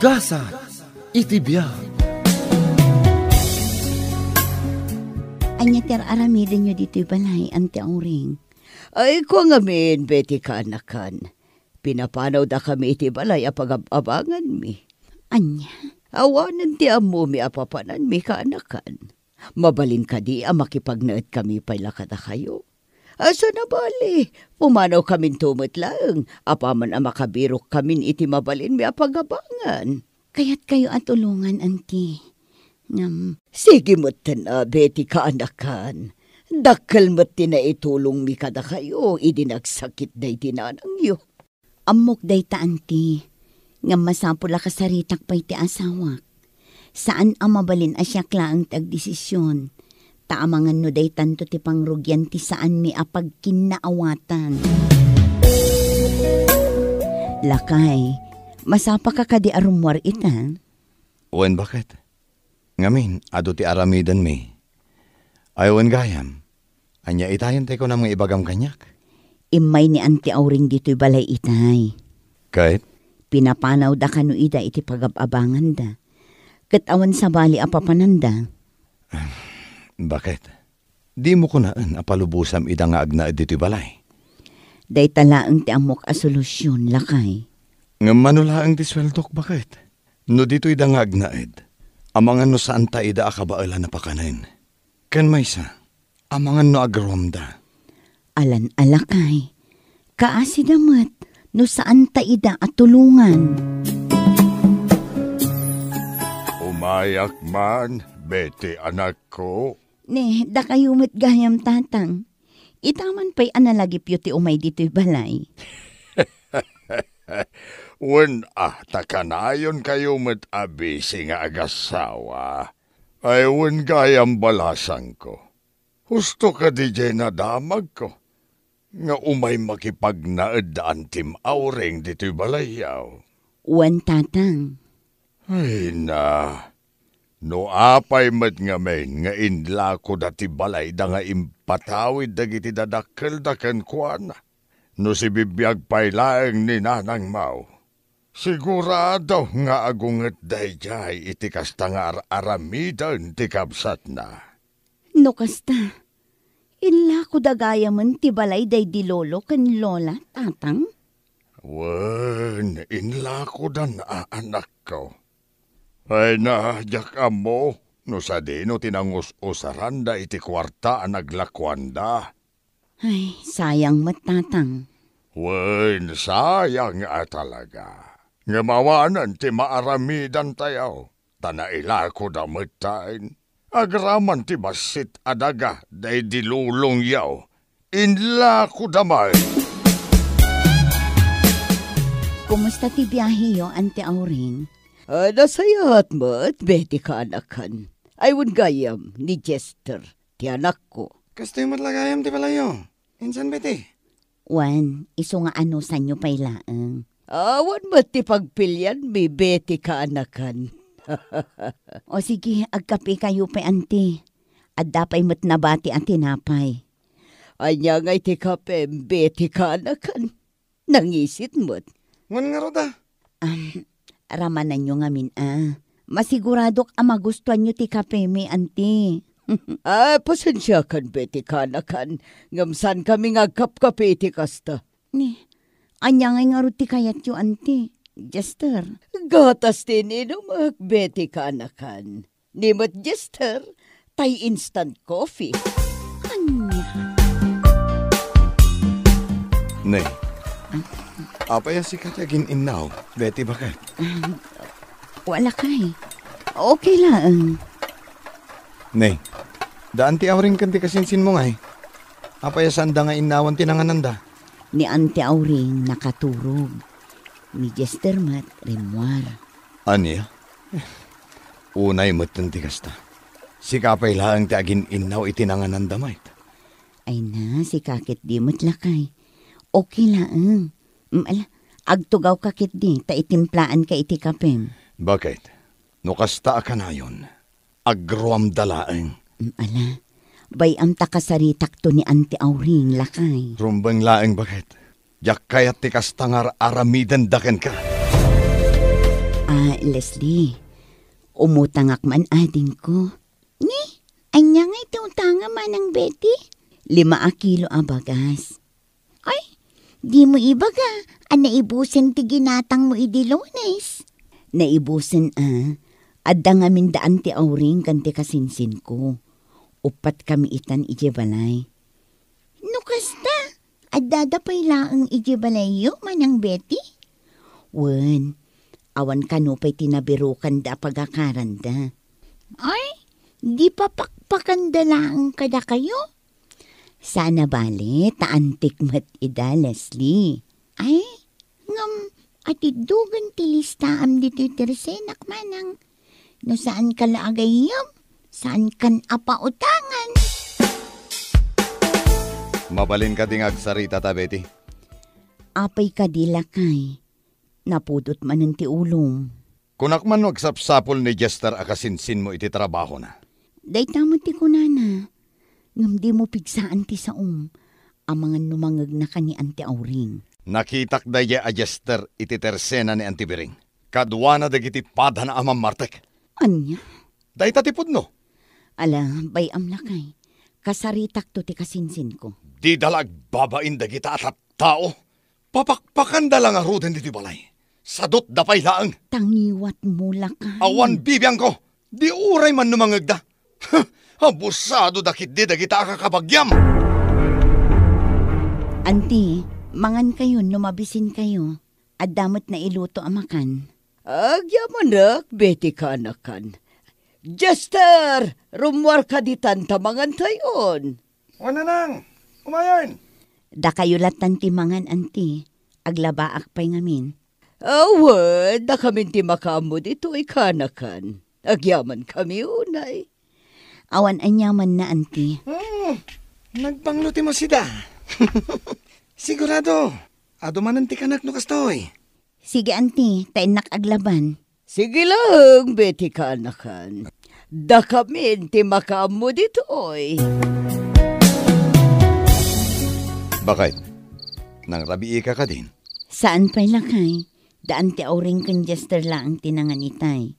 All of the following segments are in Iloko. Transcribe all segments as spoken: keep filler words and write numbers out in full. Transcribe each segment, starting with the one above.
Gasat iti biag. Ania ti ar-aramidenyo ditoy balay, Auntie Auring? Ay, kua ngamin, Betty kaanakan. Pinapanawdakami iti balay a pagab-abanganmi. Ania? Awanen ti ammomi a papananmi kaanakan. Mabalin kadi a makipagnaedkami pay la kadakayo? A, saan a bali, pumanawkaminto met laeng, apaman a makabirokkamin iti mabalinmi a pagabangan. Kayatkayo a tulongan, Auntie. Ngem, sige metten a, Betty kaanakan. Dakkel met ti naitulongmi kadakayo idi nagsakit daydi nanangyo. Ammok dayta, Auntie. Ngem masapul a kasaritak pay ti asawak. Saan a mabalin a siak laeng ti agdesision. Ta amangan no daytanto ti pangrugian ti saanmi a pagkinnaawatan. Lakay, masapaka kadi a rummuar ita? Wen, baket. Ngamin, adu ti aramidenmi. Ay, wen gayam, ania itayen ti kunam nga ibagam kaniak? Immay ni Auntie Auring ditoy balay itay. Ket? Pinapanawda kano ida iti pagab-abanganda. Ket awan sabali a papananda. Baket. Dimo kunaen a palubosam ida nga agnaed ditoy balay? Dayta laeng ti ammok a solusion, lakay. Ngem mano laeng ti sueldok, baket? No ditoy da nga agnaed, amangan no saanta ida a kabaelan a pakanen. Ken maysa, amangan no agruamda. Alan a, lakay. Kaasida met no saanta ida a tulongan. Umayak man, Betty anakko. Ne, dakayo met gayam, Tatang. Ita man pay a nalagipyo ti umay ditoy balay. Wen a, ta kanayonkayo met a bisi nga agasawa. Ay, wen gayam, balasangko. Husto kadi diay nadamagko nga umay makipagnaed da Auntie Auring ditoy balayyo? Wen, Tatang. Ay na, no apay met ngamin nga inlakoda ti balayda nga impatawid dagiti dadakkelda kenkuana, no sibibiag pay laeng ni nanangmo, sigurado nga agungetda idiay iti kasta nga ar-aramiden ti kabsatna. No kasta, inlakoda gayamen ti balay daydi lolo ken lola, Tatang? Wen, inlakodan a, anakko. Ay na, diak ammo no sadino ti nangus-usaranda iti kuarta a naglakuanda. Ay, sayang met, Tatang. Wen, sayang a talaga. Ngem awanen ti maaramidantayo, ta nailakoda metten. Agraman ti bassit a daga daydi lolongyo, inlakoda met. Kumusta ti biaheyo, Auntie Auring? Ah, nasayaat met, Betty kaanakan. Ay, wen gayam, ni Jester, ti anakko. Kastoy met la gayam ti balayyo. Insan, Betty? Wen, isu nga anusanyo pay laeng. Awan met ti pagpilianmi, Betty kaanakan. O sige, agkapekayo pay, Auntie. Adda pay met nabati a tinapay. Ania ngay ti kapem, Betty kaanakan? Nangisit met. Wen ngarud a. Am, ramananyo ngamin a. Masiguradok a magustuanyo ti kapemi, Auntie. Ah, pasensiakan, Betty kaanakan, ngem saankami nga agkapkape iti kasta. Ni, ania ngay ngarud ti kayatyo, Auntie? Jester? Gatas ti ininumek, Betty kaanakan. Ni met, Jester, tay instant coffee. Ania? Ne, apay a sika ti agin-innaw, Betty, baket? Ah, wala kay. Okay laeng. Ne, da Auntie Auring ken ti kasinsinmo ngay? Apay a saanda nga innawan ti nangananda? Ni Auntie Auring nakaturog. Ni Jester met rimmuar. Ania? Unay metten ti kasta. Sika pay laeng ti agin-innaw iti nangananda met. Ay na, sika ketdi met, lakay. Okay laeng. Mm, ala, agtugawka ketdi, ta itimplaanka iti kapem. Baket? No kasta a kanayon, agruamda laeng. Mm, ala, bay-am ta kasaritakto ni Auntie Auring, lakay. Rumbeng laeng, baket. Diak kayat ti kasta nga ar-aramidenda kenka. Ah, Leslie, umutangak man adingko. Ni, ania ngay ti utangam, Manang Betty? Lima a kilo a bagas. Ay, dimo ibaga a naibusen ti ginatangmo idi Lunes? Naibusen a, adda ngamin da Auntie Auring ken ti kasinsinko. Uppat kami itan idiay balay. No kasta, addada pay laeng idiay balayyo, Manang Betty? Wen, awan kano pay ti nabirokanda a pagakaranda. Ay, di papakpakanda laeng kadakayo? Saan a bale, ta antik met ida, Leslie. Ay, ngem, atiddogen ti listaam ditoy tersenak, Manang. No saanka la agayyem, saankan a pautangan. Mabalin kadi nga agsarita ta, Betty? Apay kadi, lakay? Napudot manen ti ulom. Kunak man no agsapsapul ni Jester a kasinsinmo iti trabahona. Dayta met ti kunana. Ngem dimo pigsaan ti saom. Amangan no mangegna ken ni Auntie Auring. Nakitak daydiay a Jester iti tersena ni Auntie Biring. Kaduana dagiti padana a mammartek. Ania? Dayta ti pudno. Ala, bay-am, lakay. Kasaritakto ti kasinsinko. Dida la agbabain dagita a tattao. Papakpakanda la ngaruden ditoy balay. Sadutda pay laeng. Tangiwatmo, lakay. Awan bibiangko. Di uray man no mangegda. Abusadoda ketdi dagita a kakabagiam. Auntie, mangankayon no mabisinkayo. Adda met nailuto a makan. Agyamanak, Betty, kaanakan. Jester, rummuarka ditan ta mangantayon. Wen, nanang, umayen. Dakayo lattan ti mangan, Auntie. Aglabaak pay ngamin. Awan, dakamin ti makaammo ditoy, kaanakan. Agyamankami unay. Awan aniamanna, Auntie. Hmm, nagbanglo ti masida. Sigurado, adu manen ti kanak no kastoy. Sige, Auntie, ta innak aglaban. Sige laeng, Betty, kaanakan. Dakamin ti makaammo ditoy. Bakit? Nangrabiika kadin? Saan pay, lakay. Da Auntie Auring ken Jester laeng ti nangan itay.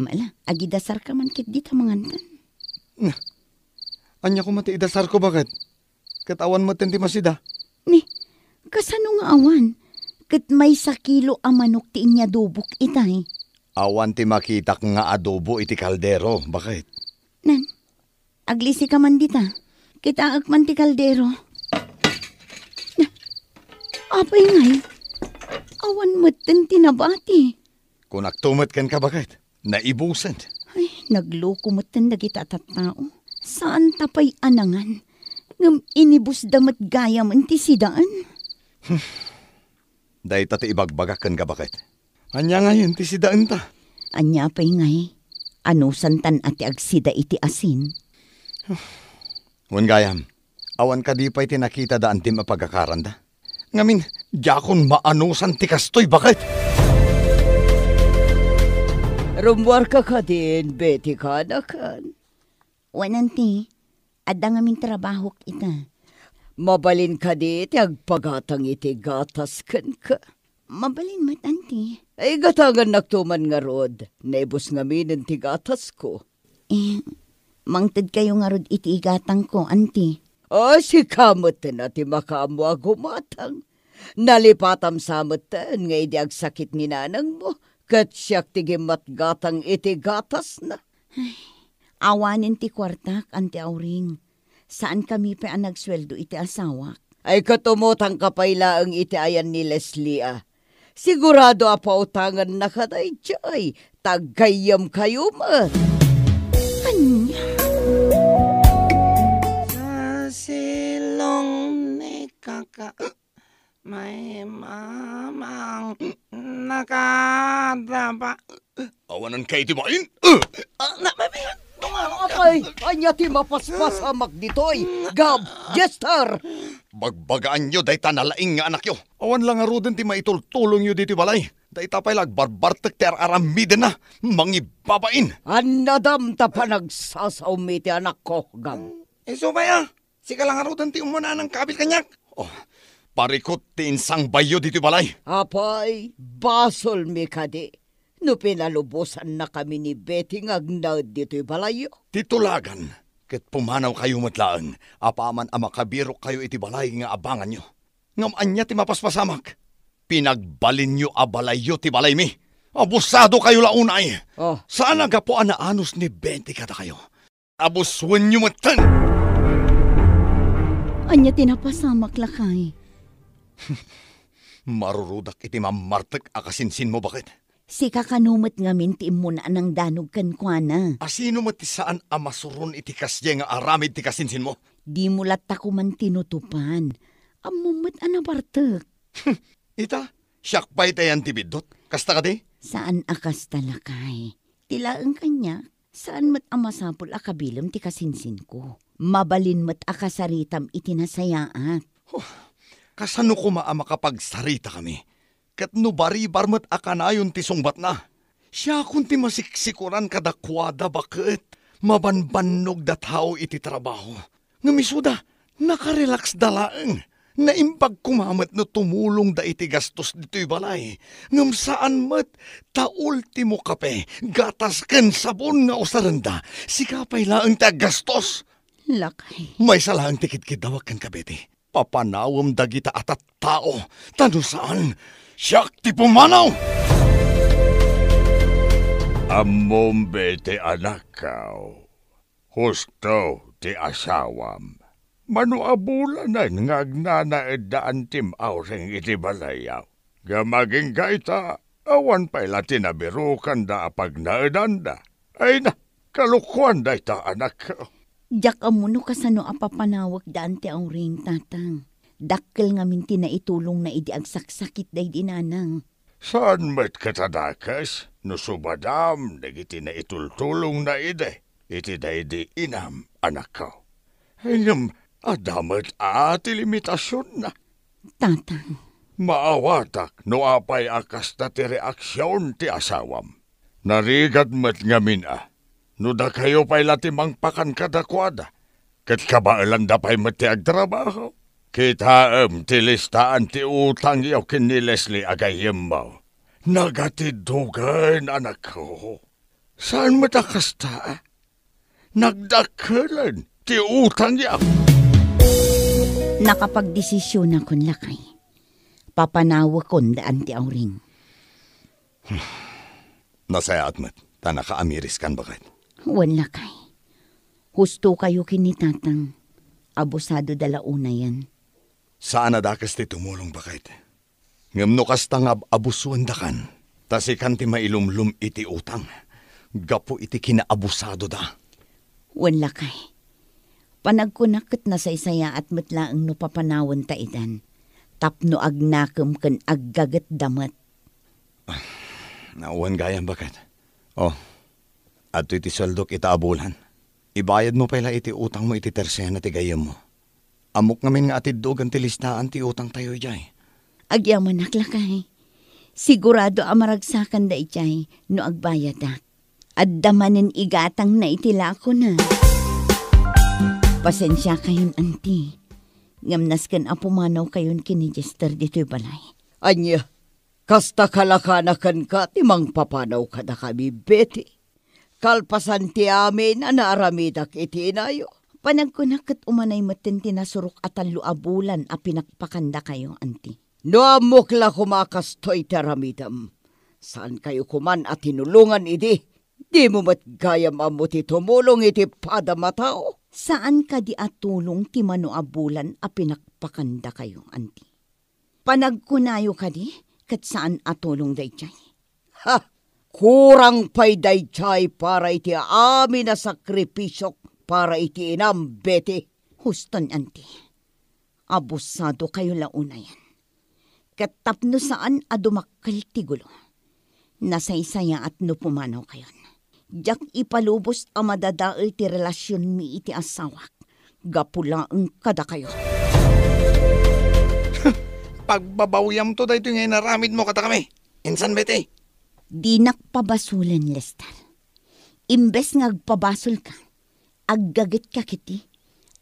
Ala, agidasarka man ketdi ta mangantan. Ania koma ti idasarko, bakit? Ket awan metten ti masida. Ni, kasano nga awan? Ket maysa kilo a manok ti inyadobok itay. Awan ti makitak nga adobo iti kaldero, bakit? Nan, aglisika man dita. Kitaek man ti kaldero. Na, apay ngay? Awan metten ti nabati. Kunakto met kenka, bakit? Naibusen. Ay, nagloko metten dagita a tattao. Saan ta pay a nangan. Ngem inibusda met gayam ti sidaen. Dayta ti ibagbagak kenka, bakit? Ania ngayen ti sidaenta? Ania pay ngay? Anusantan a ti agsida iti asin. Wen gayam, awan kadi pay ti nakita da antim a pagakaranda? Ngamin, diakon maanusan ti kastoy, bakit? Rummuarka kadin, Betty, kaanakan? Wen, Auntie, adda ngamin trabahok ita. Mabalin kadi ti agpagatang iti gatas kenka? Mabalin met, Auntie. Ay, gatangannakto man ngarud. Naibus ngaminen ti gatasko. Eh, mangtedkayo ngarud iti igatangko, Auntie. O, sika metten a ti makaammo a gumatang. Nalipatam sa metten nga idi agsakit ni nanangmo, ket siak ti gimmatgatang iti gatasna. Ay, awanen ti kuartak, Auntie Auring. Saankami pay a nagsueldo iti asawak. Ay, ket umutangka pay laeng iti ayan ni Leslie a. Sigurado a pautangannaka daydiay, ta aggayyemkayo met. Ania? Sa silong ni kaka, may mamang nakadapa. Awanan kay ti main? Ah, na, may, may, tumawag ka. Apay, ania ti mapaspasamak ditoy? Gab, Jester! Bagbagaanyo dayta nalaing nga anakyo. Awan la ngaruden ti maitultulongyo ditoy balay. Dayta pay la agbarbartek ti ar-aramidenna. Mangibabain. Annadam ta panagsasaom iti anakko, Gab. Isu pay a, sika la ngaruden ti umuna a nangkabil kaniak. Oh, parikut ti insangbayyo ditoy balay. Apay, basolmi kadi. no pinalubosannakami ni Betty nga agnaed ditoy balayyo? Ti tulagan, ket pumanawkayo met laeng, apaman a makabirokkayo iti balay nga abanganyo. Ngem ania ti mapaspasamak? Pinagbalinyo a balayyo ti balaymi. Abusadokayo la unay. Oh. Saan a gapu a naanus ni Betty kadakayo. Abusuenyo metten! Ania ti napasamak, lakay? Marurudak iti mammartek a kasinsinmo, baket. Sika kano met ngamin ti immuna a nangdanog kenkuana. A sino met ti saan a masuron iti kasdiay nga aramid ti kasinsinmo? Dimo latta koman tinutopan. Ammom met a nabartek. Ita, siak pay ti ayan ti biddut. Kasta kadi? Saan a kasta, lakay. Ti laeng kaniak, saan met a masapul a kabilem ti kasinsinko. Mabalin met a kasaritam iti nasayaat. Huh, kasano koma a makapagsaritakami? Ket no baribar met a kanayon ti sungbatna, siakon ti masiksikoran kadakuada, baket. Mabanbannogda tao iti trabaho. Ngem isuda, nakarelaksda laeng. Naimbag koma met no tumulongda iti gastos ditoy balay. Ngem saan met, ta ultimo kape, gatas ken sabon nga usarenda. Sika pay laeng ti aggastos. Lakay. Maysa laeng ti kidkiddawak kenka, Betty. Papanawem dagita a tattao, ta no saan, siak ti pumanaw! Ammom, Betty, anakko. Husto ti asawam. Mano a bulanen nga agnanaedda antim Auring iti balayyo. Ngem agingga ita, awan pay la ti nabirokanda a pagnaedanda. Ay na, kalokuan dayta, anakko. Diak ammo no kasano a papanawekda anti Auring, tatang. Dakkel ngamin ti naitulongna idi agsaksakit daydi nanang. Saan met ket a dakes no subadam dagiti naitultulongna idi iti daydi inam, anakko. Ngem adda met a ti limitasionna. Tatang. Maawatak no apay a kasta ti reaksion ti asawam. Narigat met ngamin a, no dakayo pay la ti mangpakan kadakuada, ket kabaelanda pay met ti agtrabaho. Kitaem ti listaan ti utangyo ken ni Leslie a gayyemmo. Nagatiddogen, anakko. Saan met a kasta? Nagdakkelen ti utangyo. Nakapagdesisionakon, lakay. Papanawekon da anti Auring. Nasayaat met, ta nakaamiriskan, baket. Wen, lakay. Hustokayo ken ni tatang. Abusadoda la unayen. Saan a dakes ti tumulong, baket. Ngem no kasta nga ab-, abusuendakan, ta sikan ti mailumlom iti utang, gapu iti kinaabusadoda. Wen, lakay. Panagkunak ket nasaysayaat met laeng no papanawenta idan, tapno agnakem ken aggagetda met. Wen gayam, baket. O, adtoy ti sueldok ita a bulan. Ibayadmo pay la iti utangmo iti tersena ti gayyemmo. Ammok ngamin nga atiddogen ti listaan ti utangtayo idiay. Agyamanak, lakay. Sigurado a maragsakanda idiay no agbayadak. Adda manen igatangna iti lakona. Pasensiakayon, anti. Ngem nasken a pumanawkayon ken ni Jester ditoy balay. Ania, kasta kalakana kenka ti mangpapanaw kadakami, Betty? Kalpasan ti amin a naaramidak iti inayo. Panagkunak ket umanay metten ti nasurok a tallo a bulan a pinakpakandakayo, anti. No ammok la koma a kastoy ti aramidem, saankayo koman a tinulongan idi. Dimo met gayam ammo ti tumulong iti padam a tao. Saan kadi a tulong ti mano a bulan a pinakpakandakayo, anti? Panagkunayo kadi ket saan a tulong daydiay? Ha! Kurang pay daydiay para iti amin a sakripisiok para iti inam, Betty. Huston, anti. Abusadokayo la unayen. Ket tapno saan a dumakkel ti gulo, nasaysayaat no pumanawkayon. Diak ipalubos a madadael ti relasionmi iti asawak gapu laeng kadakayo. Pagbabawiamto daytoy nga inaramidmo kadakami. Insan, Betty? Dinak pabasolen, Lester. Imbes nga agpabasolka, aggagetka ketdi.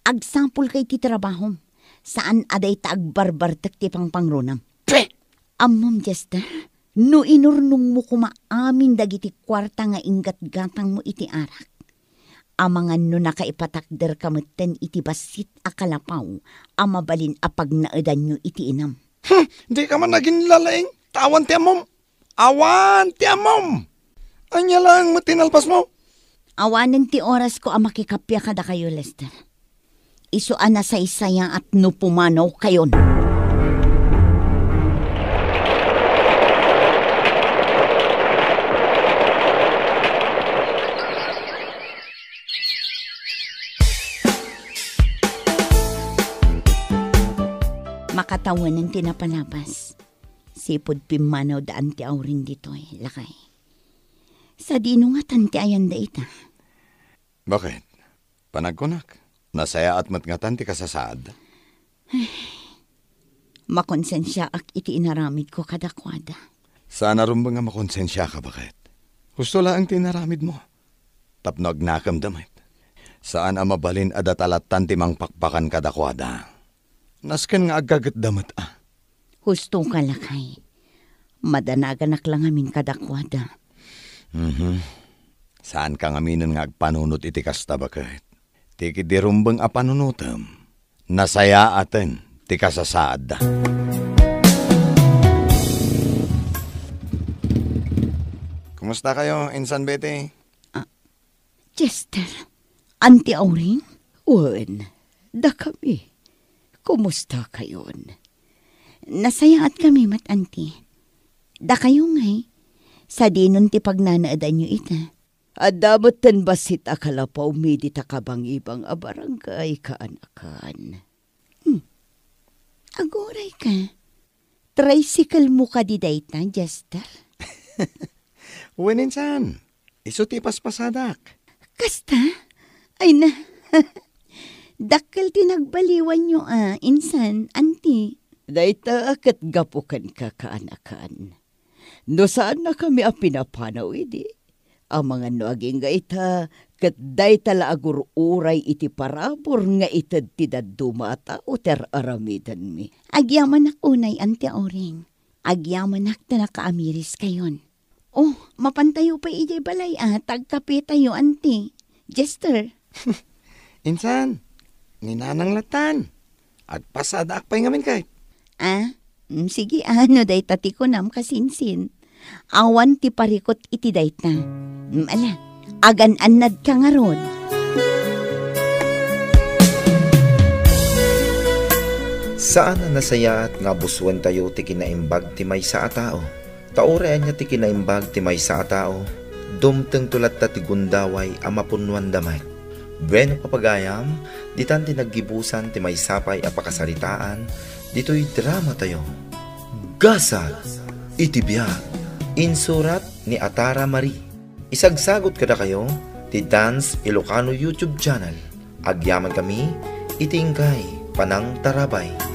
Agsapulka iti trabahom. Saan a dayta agbarbartek ti pangpangrunam. Pe! Ammom, Jester, No inurnongmo koma amin dagiti kuarta nga inggatgatangmo iti arak, amangan no nakaipatakderka metten iti bassit a kalapaw a mabalin a pagnaedanyo iti inam. Hmm, dika man aginlalaing, ta awan ti ammom. Awan ti ammom! Ania laeng met ti nalpasmo? Awanen ti orasko a makikappia kadakayo, Lester. Isu a nasaysayaat no pumanawkayon. Makatawanen ti napalabas. Sipud pimmanaw da Auntie Auring ditoy, lakay. Sadino ngatan ti ayanda ita? Baket? Panagkunak, nasayaat met ngatan ti kasasaad? Makonsensiaak iti inaramidko kadakuada. Saan a rumbeng a makonsensiaka, baket? Husto laeng ti inaramidmo. Tapno agnakemda met. Saan a mabalin a data lattan ti mangpakpakan kadakuada. Nasken nga aggagetda met a. Husto ka, lakay. Madanaganak la ngamin kadakuada. Mhm. Saan ka ngaminen nga agpanunot iti kasta, baket? Ti kidi rumbeng a panunotem, nasayaaten ti kasasaadda. Kumusta kayo, Insan Betty? Ah, Chester, Auntie Auring? Wen, dakami. Kumusta kayon? Nasayaatkami met, Auntie. Dakayo ngay, sadinon ti pagnanaedanyo ita? Adda met ten bassit a kalapawmi dita kabangibang a barangay, kaanakan. Hmm. Aguray ka. Tricycle mo kadi dayta, Jester? Wen, insan. Isu ti ipaspasadak. Kasta? Ay na. Dakkel ti nagbaliwanyo a, insan, Auntie. Dayta ket gapu kenka, kaanakan. No saannakami a pinapanaw idi, amangan no agingga ita, ket dayta la agur-uray iti parabur nga ited ti dadduma a tao ti ar-aramidenmi. Agyamanak unay, Auntie Auring. Agyamanak ta nakaamiriskayon. Oh, mapantayo pay idiay balay a, ta agkapetayo, Auntie. Jester. Insan, ni Nanang lattan. Agpasadaak pay ngamin ket. Ah, mm, sige, ah, no dayta ti kunam, kasinsin. Awan ti parikut iti dayta. Mm, ala, agan-annadka ngarud. Saan a nasayaat nga abusuentayo ti kinaimbag ti maysa a tao. Ta uray ania ti kinaimbag ti maysa a tao, dumtengto latta ti gundaway a mapunnoanda met. Bueno, papagayam, ditan ti naggibusan ti maysa pay a pakasaritaan ditoy dramatayo. Gasat iti biag. Insurat ni Atara Marie. Isagsagut kadakayo ti Dance Ilocano YouTube channel. Agyamankami iti inkay panangtarabay.